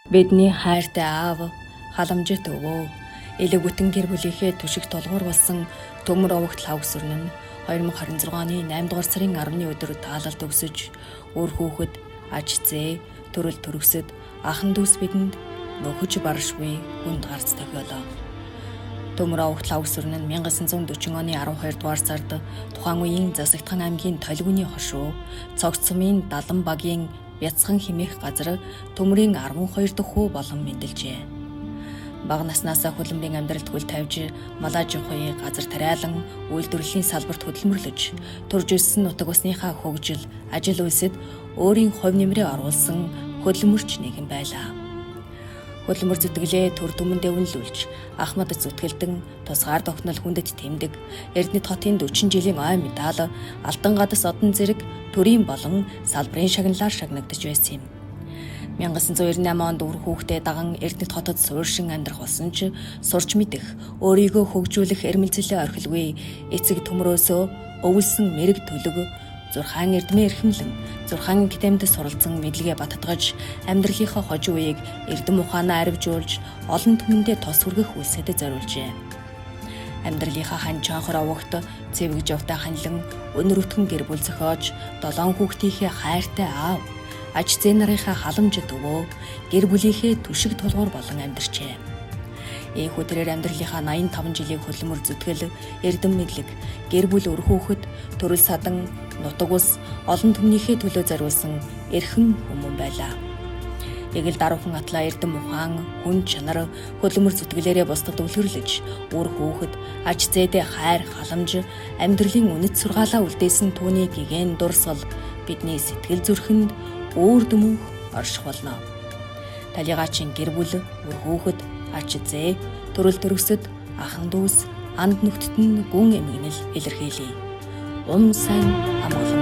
Бидний хайртай аав, халамжит өвөө, элэг бүтэн гэр бүлийнхээ түшиг тулгуур болсон Төмөр овогт лав сүрэн нь 2026 оны 8 дугаар сарын 10-ны өдөр таалал төгсөж, үр хүүхэд, аж зээ, төрөл төрөсөд, ахан дүүс бидэнд нөхөж баршгүй хүнд гарц тохиолоо. Төмөр овогт лав сүрэн нь 1940 оны 12 дугаар сард тухайн үеийн Засагтхан аймгийн Толигүний хошуу, Цогц сумын Далан багийн Бяцхан хэмээх газар Төмөрийн 12 дахь хүү болон мэндэлжээ. Бага наснаасаа хөдөлмөрийн амьдралд хөл тавьж, Малаажихуй газар тариалан үйлдвэрлэлийн салбарт хөдөлмөрлөж, төрж өссөн нутаг усныхаа хөгжил, ажил үйлсэд өөрийн хувь нэмрээ оруулсан хөдөлмөрч нэгэн байлаа. Хөдөлмөр зүтгэлээ төр түмэндээ үнэлүүлж, Ахмад зүтгэлдэн тусгаар тогтнол хүндэт тэмдэг, Эрдэнэт хотын 40 жилийн ой медаль, Алдан гадас одон зэрэг төрийн болон салбарын шагналаар шагнагдаж байсан юм. 1998 онд үр хүүхдээ даган Эрдэнэт хотод сууршин амьдрах болсон ч сурч мэдэх, өөрийгөө хөгжүүлэх эрмэлзэлээ орхилгүй эцэг төмрөөсөө өвөлсөн мэрэг төлөг Зурхаан эрдмээ эрхэмлэн Зурхаан академид суралцсан мэдлэгээ баттгаж амьдралынхаа хожим үеийг эрдэм ухаанаа аривжуулж олон түмэндээ тос хүргэх үйлсэд зориулжээ. Амьдралынхаа хань чонхор овогт цэвэг жовтой ханилан өнөр өтгөн гэр бүл зохиож 7 хүүхдийнхээ хайртай аав, аж зээ нарынхаа халамжит өвөө, гэр бүлийнхээ түшиг тулгуур болон амьдарчээ. Ийхүү тэрээр амьдралынхаа 85 жилийн хөдөлмөр зүтгэл, эрдэм мэдлэг, гэр бүл үр хүүхэд, төрөл садан, нутаг ус, олон түмнийхээ төлөө зориулсан эрхэм хүмүүн байлаа. Эгэл даруухан атлаа эрдэм ухаан, хүн чанар, хөдөлмөр зүтгэлээрээ бусдад үлгэрлэж, үр хүүхэд, аж зээдээ хайр, халамж, амьдралын үнэт сургаалаа үлдээсэн түүний гигэн дурсгал бидний сэтгэл зүрхэнд өөр дүмөнх орших болно. Талигаачийн гэр бүл, үр хүүхэд, ач зээ, төрөл төрөсөд, ахан дүүс, анд нөхдөд нь гүн эмгэнэл илэрхийлье. Ум сайн амгалан.